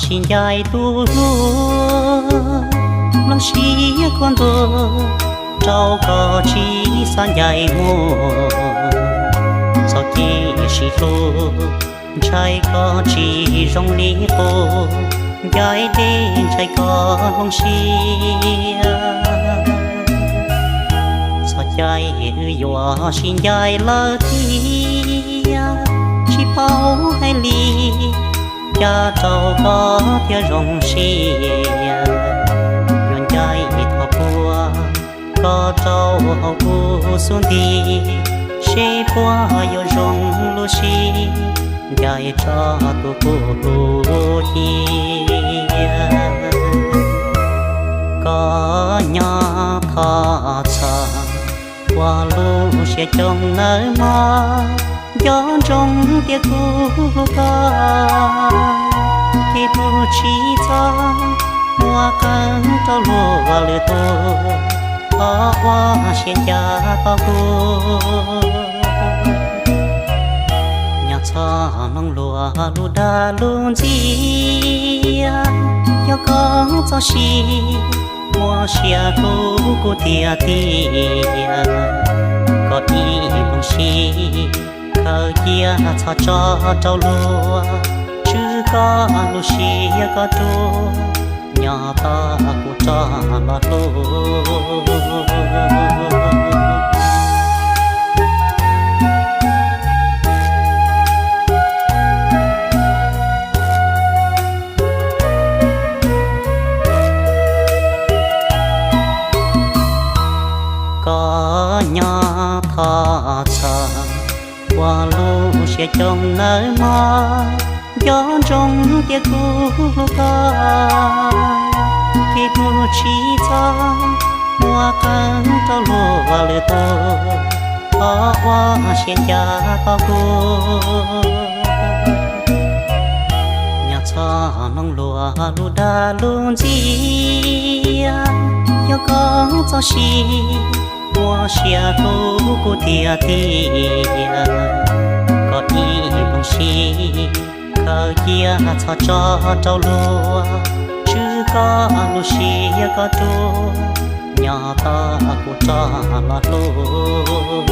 sib ncaim tus hlub, los siab khuab ntuas rau koj tsis xav ncaim mus. Txhob cia sib hlub, ntshai koj tsis zoo li qub, ncaim deb ntshai koj hloov siab. Txhob cais wb yuav sib ncaim lawm thiab, tsis paub hais li cas rau koj thiaj zoo siab. Yuav ncaim thov puag koj rau hauv kuv xub ntiag, seb puas yuav zoo lub siab ncaim tso tus kuv hlub cia. Koj nyob thov txog, ua lub siab coob nawb mog, nco ntsoov tias kuv hlub koj. Kev hlub tsis txhob muab qeeb rau luag lwm tus, thov ua siab ncaj tos kuv. Nyob txhob mloog luag lub dag lub ntxias, yog koj txoj sia muaj sia hlub kuv tiag tiag. Koj ib nplooj siab khaws cia txhob tso rau luag, tswj koj lub siab koj rub, nyob tos kuv rov los hlub. Koj nyob thov txog, ua lub siab coob nawb mog, nco ntsoov tias kuv hlub koj. Kev hlub tsis txhob muab qeeb rau luag lwm tus, thov ua siab ncaj tos kuv. Nyob txhob mloog luag lub dag lub ntxias, yog koj txoj sia muaj sia hlub kuv tiag tiag. Koj ib nplooj siab khaws cia txhob tso rau luag, tswj koj lub siab koj rub, nyob tos kuv rov los hlub.